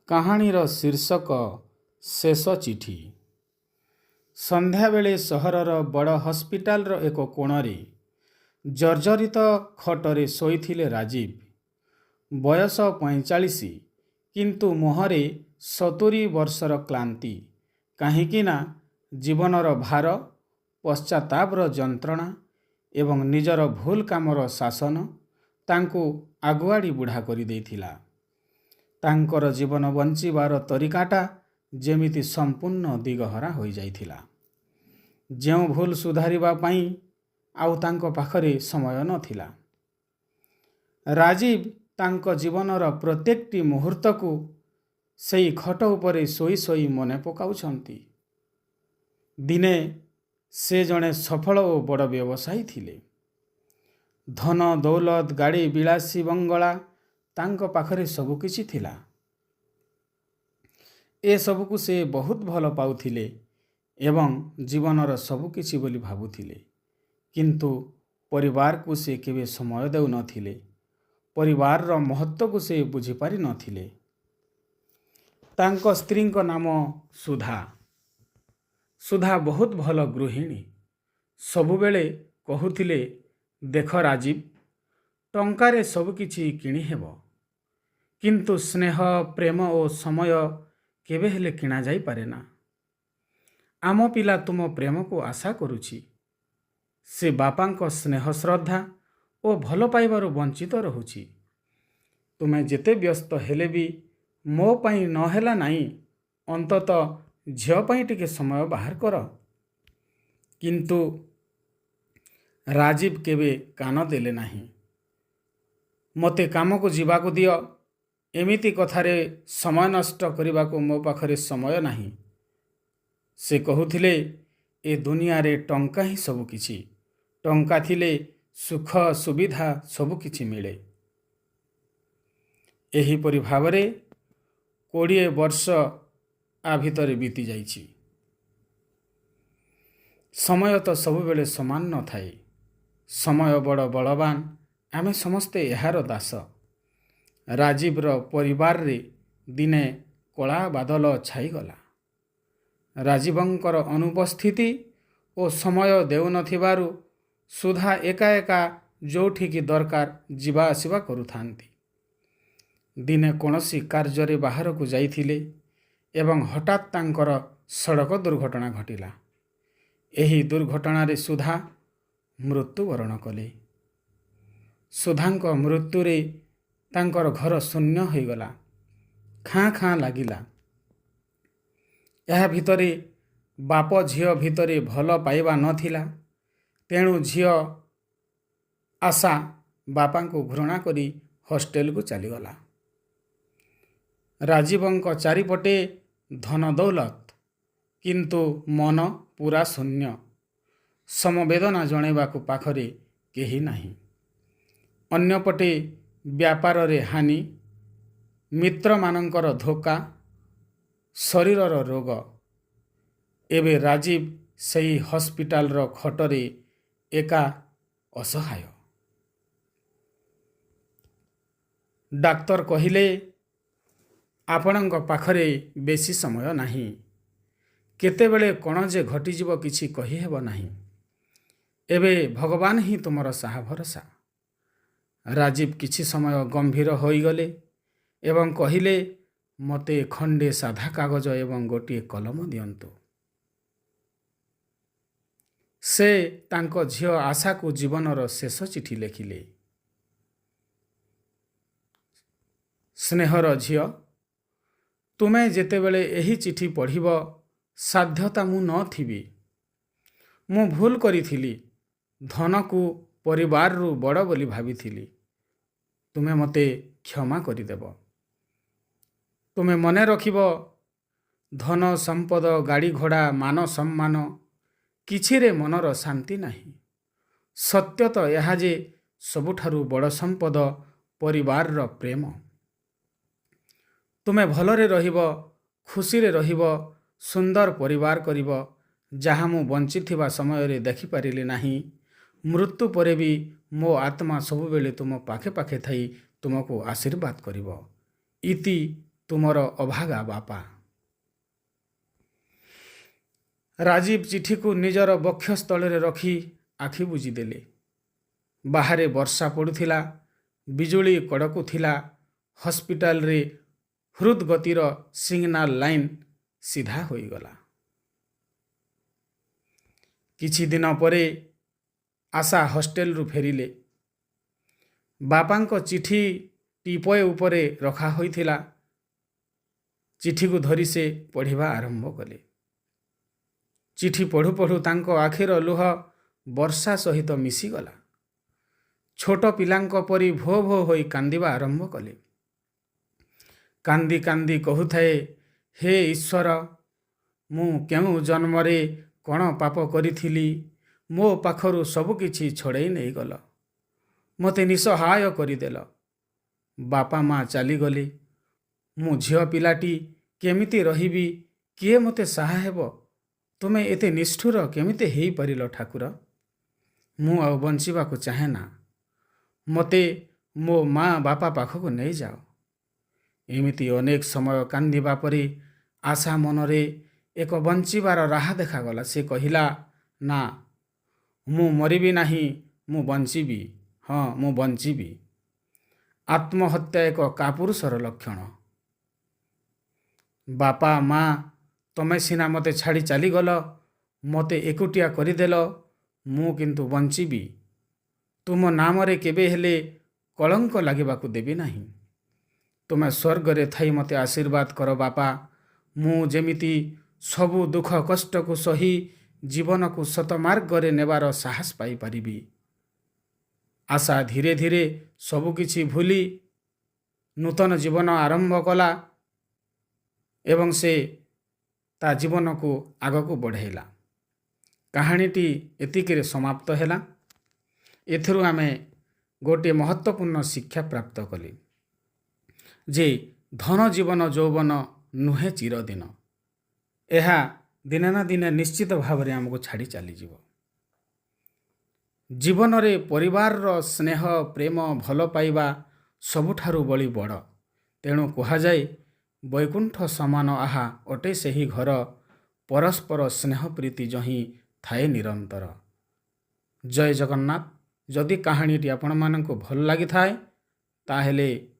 କାହାଣୀର ଶୀର୍ଷକ ଶେଷ ଚିଠି। ସନ୍ଧ୍ୟାବେଳେ ସହରର ବଡ଼ ହସ୍ପିଟାଲର ଏକ କୋଣରେ ଜର୍ଜରିତ ଖଟରେ ଶୋଇଥିଲେ ରାଜୀବ। ବୟସ 45, କିନ୍ତୁ ମୁହଁରେ 70 ବର୍ଷର କ୍ଳାନ୍ତି। କାହିଁକିନା ଜୀବନର ଭାର, ପଶ୍ଚାତାପର ଯନ୍ତ୍ରଣା ଏବଂ ନିଜର ଭୁଲ କାମର ଶାସନ ତାଙ୍କୁ ଆଗୁଆଡ଼ି ବୁଢ଼ା କରିଦେଇଥିଲା। ତାଙ୍କର ଜୀବନ ବଞ୍ଚିବାର ତରିକାଟା ଯେମିତି ସମ୍ପୂର୍ଣ୍ଣ ଦିଗହରା ହୋଇଯାଇଥିଲା। ଯେଉଁ ଭୁଲ ସୁଧାରିବା ପାଇଁ ଆଉ ତାଙ୍କ ପାଖରେ ସମୟ ନଥିଲା। ରାଜୀବ ତାଙ୍କ ଜୀବନର ପ୍ରତ୍ୟେକଟି ମୁହୂର୍ତ୍ତକୁ ସେଇ ଖଟ ଉପରେ ଶୋଇ ଶୋଇ ମନେ ପକାଉଛନ୍ତି। ଦିନେ ସେ ଜଣେ ସଫଳ ଓ ବଡ଼ ବ୍ୟବସାୟୀ ଥିଲେ। ଧନ, ଦୌଲତ, ଗାଡ଼ି, ବିଳାସୀ ବଙ୍ଗଳା, ତାଙ୍କ ପାଖରେ ସବୁକିଛି ଥିଲା। ଏସବୁକୁ ସେ ବହୁତ ଭଲ ପାଉଥିଲେ ଏବଂ ଜୀବନର ସବୁକିଛି ବୋଲି ଭାବୁଥିଲେ। କିନ୍ତୁ ପରିବାରକୁ ସେ କେବେ ସମୟ ଦେଉନଥିଲେ। ପରିବାରର ମହତ୍ତ୍ୱକୁ ସେ ବୁଝିପାରି ନଥିଲେ। ତାଙ୍କ ସ୍ତ୍ରୀଙ୍କ ନାମ ସୁଧା। ସୁଧା ବହୁତ ଭଲ ଗୃହିଣୀ। ସବୁବେଳେ କହୁଥିଲେ, "ଦେଖ ରାଜୀବ, ଟଙ୍କାରେ ସବୁକିଛି କିଣିହେବ। କିନ୍ତୁ ସ୍ନେହ, ପ୍ରେମ ଓ ସମୟ କେବେହେଲେ କିଣାଯାଇପାରେନା। ଆମ ପିଲା ତୁମ ପ୍ରେମକୁ ଆଶା କରୁଛି। ସେ ବାପାଙ୍କ ସ୍ନେହ, ଶ୍ରଦ୍ଧା ଓ ଭଲ ପାଇବାରୁ ବଞ୍ଚିତ ରହୁଛି। ତୁମେ ଯେତେ ବ୍ୟସ୍ତ ହେଲେ ବି ମୋ ପାଇଁ ନହେଲା ନାହିଁ, ଅନ୍ତତଃ ଝିଅ ପାଇଁ ଟିକେ ସମୟ ବାହାର କର।" କିନ୍ତୁ ରାଜୀବ କେବେ କାନ ଦେଲେ ନାହିଁ। "ମୋତେ କାମକୁ ଯିବାକୁ ଦିଅ। ଏମିତି କଥାରେ ସମୟ ନଷ୍ଟ କରିବାକୁ ମୋ ପାଖରେ ସମୟ ନାହିଁ," ସେ କହୁଥିଲେ। "ଏ ଦୁନିଆରେ ଟଙ୍କା ହିଁ ସବୁକିଛି। ଟଙ୍କା ଥିଲେ ସୁଖ, ସୁବିଧା ସବୁକିଛି ମିଳେ।" ଏହିପରି ଭାବରେ 20 ବର୍ଷ ଆ ଭିତରେ ବିତିଯାଇଛି। ସମୟ ତ ସବୁବେଳେ ସମାନ ନଥାଏ। ସମୟ ବଡ଼ ବଳବାନ। ଆମେ ସମସ୍ତେ ଏହାର ଦାସ। ରାଜୀବର ପରିବାରରେ ଦିନେ କଳା ବାଦଲ ଛାଇଗଲା। ରାଜୀବଙ୍କର ଅନୁପସ୍ଥିତି ଓ ସମୟ ଦେଉନଥିବାରୁ ସୁଧା ଏକା ଏକା ଯୋଉଠିକି ଦରକାର ଯିବା ଆସିବା କରୁଥାନ୍ତି। ଦିନେ କୌଣସି କାର୍ଯ୍ୟରେ ବାହାରକୁ ଯାଇଥିଲେ ଏବଂ ହଠାତ୍ ତାଙ୍କର ସଡ଼କ ଦୁର୍ଘଟଣା ଘଟିଲା। ଏହି ଦୁର୍ଘଟଣାରେ ସୁଧା ମୃତ୍ୟୁବରଣ କଲେ। ସୁଧାଙ୍କ ମୃତ୍ୟୁରେ ତାଙ୍କର ଘର ଶୂନ୍ୟ ହୋଇଗଲା, ଖାଁ ଖାଁ ଲାଗିଲା। ଏହା ଭିତରେ ବାପ ଝିଅ ଭିତରେ ଭଲ ପାଇବା ନଥିଲା। ତେଣୁ ଝିଅ ଆଶା ବାପାଙ୍କୁ ଘୃଣା କରି ହଷ୍ଟେଲକୁ ଚାଲିଗଲା। ରାଜୀବଙ୍କ ଚାରିପଟେ ଧନ ଦୌଲତ, କିନ୍ତୁ ମନ ପୂରା ଶୂନ୍ୟ। ସମବେଦନା ଜଣାଇବାକୁ ପାଖରେ କେହି ନାହିଁ। ଅନ୍ୟପଟେ ବ୍ୟାପାରରେ ହାନି, ମିତ୍ରମାନଙ୍କର ଧୋକା, ଶରୀରର ରୋଗ। ଏବେ ରାଜୀବ ସେଇ ହସ୍ପିଟାଲର ଖଟରେ ଏକା, ଅସହାୟ। ଡାକ୍ତର କହିଲେ, "ଆପଣଙ୍କ ପାଖରେ ବେଶୀ ସମୟ ନାହିଁ। କେତେବେଳେ କ'ଣ ଯେ ଘଟିଯିବ, କିଛି କହିହେବ ନାହିଁ। ଏବେ ଭଗବାନ ହିଁ ତୁମର ସାହା ଭରସା।" ରାଜୀବ କିଛି ସମୟ ଗମ୍ଭୀର ହୋଇଗଲେ ଏବଂ କହିଲେ, "ମୋତେ ଖଣ୍ଡେ ସାଧା କାଗଜ ଏବଂ ଗୋଟିଏ କଲମ ଦିଅନ୍ତୁ।" ସେ ତାଙ୍କ ଝିଅ ଆଶାକୁ ଜୀବନର ଶେଷ ଚିଠି ଲେଖିଲେ। "ସ୍ନେହର ଝିଅ, ତୁମେ ଯେତେବେଳେ ଏହି ଚିଠି ପଢ଼ିବ, ସାଧ୍ୟତା ମୁଁ ନ ଥିବି। ମୁଁ ଭୁଲ କରିଥିଲି। ଧନକୁ ପରିବାରରୁ ବଡ଼ ବୋଲି ଭାବିଥିଲି। ତୁମେ ମୋତେ କ୍ଷମା କରିଦେବ। ତୁମେ ମନେ ରଖିବ, ଧନ ସମ୍ପଦ, ଗାଡ଼ି ଘୋଡ଼ା, ମାନ ସମ୍ମାନ କିଛିରେ ମନର ଶାନ୍ତି ନାହିଁ। ସତ୍ୟ ତ ଏହା ଯେ ସବୁଠାରୁ ବଡ଼ ସମ୍ପଦ ପରିବାରର ପ୍ରେମ। ତୁମେ ଭଲରେ ରହିବ, ଖୁସିରେ ରହିବ, ସୁନ୍ଦର ପରିବାର କରିବ, ଯାହା ମୁଁ ବଞ୍ଚିଥିବା ସମୟରେ ଦେଖିପାରିଲି ନାହିଁ। ମୃତ୍ୟୁ ପରେ ବି ମୋ ଆତ୍ମା ସବୁବେଳେ ତୁମ ପାଖେ ପାଖେ ଥାଇ ତୁମକୁ ଆଶୀର୍ବାଦ କରିବ। ଇତି, ତୁମର ତୁମର ଅଭାଗା ବାପା। ରାଜୀବ ଚିଠିକୁ ନିଜର ବକ୍ଷସ୍ଥଳରେ ରଖି ଆଖି ବୁଜିଦେଲେ। ବାହାରେ ବର୍ଷା ପଡ଼ୁଥିଲା, ବିଜୁଳି କଡ଼କୁଥିଲା। ହସ୍ପିଟାଲରେ ହୃଦଗତିର ସିଗ୍ନାଲ ଲାଇନ୍ ସିଧା ହୋଇଗଲା। କିଛି ଦିନ ପରେ ଆଶା ହଷ୍ଟେଲରୁ ଫେରିଲେ। ବାପାଙ୍କ ଚିଠି ଟିପୟ ଉପରେ ରଖା ହୋଇଥିଲା। ଚିଠିକୁ ଧରି ସେ ପଢ଼ିବା ଆରମ୍ଭ କଲେ। ଚିଠି ପଢ଼ୁ ପଢ଼ୁ ତାଙ୍କ ଆଖିର ଲୁହ ବର୍ଷା ସହିତ ମିଶିଗଲା। ଛୋଟ ପିଲାଙ୍କ ପରି ଭୋ ଭୋ ହୋଇ କାନ୍ଦିବା ଆରମ୍ଭ କଲେ। କାନ୍ଦି କାନ୍ଦି କହୁଥାଏ, "ହେ ଈଶ୍ୱର, ମୁଁ କେଉଁ ଜନ୍ମରେ କ'ଣ ପାପ କରିଥିଲି, ମୋ ପାଖରୁ ସବୁକିଛି ଛଡ଼େଇ ନେଇଗଲ, ମୋତେ ନିଃସହାୟ କରିଦେଲ। ବାପା ମା ଚାଲିଗଲେ, ମୁଁ ଝିଅ ପିଲାଟି କେମିତି ରହିବି? କିଏ ମୋତେ ସାହା ହେବ? ତୁମେ ଏତେ ନିଷ୍ଠୁର କେମିତି ହେଇପାରିଲ ଠାକୁର? ମୁଁ ଆଉ ବଞ୍ଚିବାକୁ ଚାହେଁ ନା। ମୋତେ ମୋ ମା ବାପା ପାଖକୁ ନେଇଯାଅ।" ଏମିତି ଅନେକ ସମୟ କାନ୍ଦିବା ପରେ ଆଶା ମନରେ ଏକ ବଞ୍ଚିବାର ରାହା ଦେଖାଗଲା। ସେ କହିଲା, "ନା, ମୁଁ ମରିବି ନାହିଁ। ମୁଁ ବଞ୍ଚିବି। ହଁ, ମୁଁ ବଞ୍ଚିବି। ଆତ୍ମହତ୍ୟା ଏକ କାପୁରୁଷର ଲକ୍ଷଣ। ବାପା ମା, ତମେ ସିନା ମୋତେ ଛାଡ଼ି ଚାଲିଗଲ, ମୋତେ ଏକୁଟିଆ କରିଦେଲ, ମୁଁ କିନ୍ତୁ ବଞ୍ଚିବି। ତୁମ ନାମରେ କେବେ ହେଲେ କଳଙ୍କ ଲାଗିବାକୁ ଦେବି ନାହିଁ। ତୁମେ ସ୍ୱର୍ଗରେ ଥାଇ ମୋତେ ଆଶୀର୍ବାଦ କର ବାପା, ମୁଁ ଯେମିତି ସବୁ ଦୁଃଖ କଷ୍ଟକୁ ସହି ଜୀବନକୁ ସତମାର୍ଗରେ ନେବାର ସାହସ ପାଇପାରିବି।" ଆଶା ଧୀରେ ଧୀରେ ସବୁକିଛି ଭୁଲି ନୂତନ ଜୀବନ ଆରମ୍ଭ କଲା ଏବଂ ସେ ତା ଜୀବନକୁ ଆଗକୁ ବଢ଼େଇଲା। କାହାଣୀଟି ଏତିକିରେ ସମାପ୍ତ ହେଲା। ଏଥିରୁ ଆମେ ଗୋଟିଏ ମହତ୍ତ୍ୱପୂର୍ଣ୍ଣ ଶିକ୍ଷା ପ୍ରାପ୍ତ କଲେ ଯେ ଧନ, ଜୀବନ, ଯୌବନ ନୁହେଁ ଚିରଦିନ। ଏହା ଦିନେ ନା ଦିନେ ନିଶ୍ଚିତ ଭାବରେ ଆମକୁ ଛାଡ଼ି ଚାଲିଯିବ। ଜୀବନରେ ପରିବାରର ସ୍ନେହ, ପ୍ରେମ, ଭଲ ପାଇବା ସବୁଠାରୁ ବଳି ବଡ଼। ତେଣୁ କୁହାଯାଏ, ବୈକୁଣ୍ଠ ସମାନ ଆହା ଅଟେ ସେହି ଘର, ପରସ୍ପର ସ୍ନେହ ପ୍ରୀତି ଯହିଁ ଥାଏ ନିରନ୍ତର। ଜୟ ଜଗନ୍ନାଥ। ଯଦି କାହାଣୀଟି ଆପଣମାନଙ୍କୁ ଭଲ ଲାଗିଥାଏ, ତାହେଲେ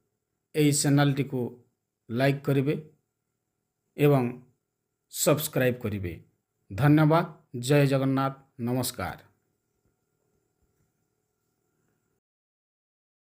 ଏହି ଚ୍ୟାନେଲଟିକୁ ଲାଇକ୍ କରିବେ ଏବଂ ସବସ୍କ୍ରାଇବ୍ କରିବେ। ଧନ୍ୟବାଦ। ଜୟ ଜଗନ୍ନାଥ। ନମସ୍କାର।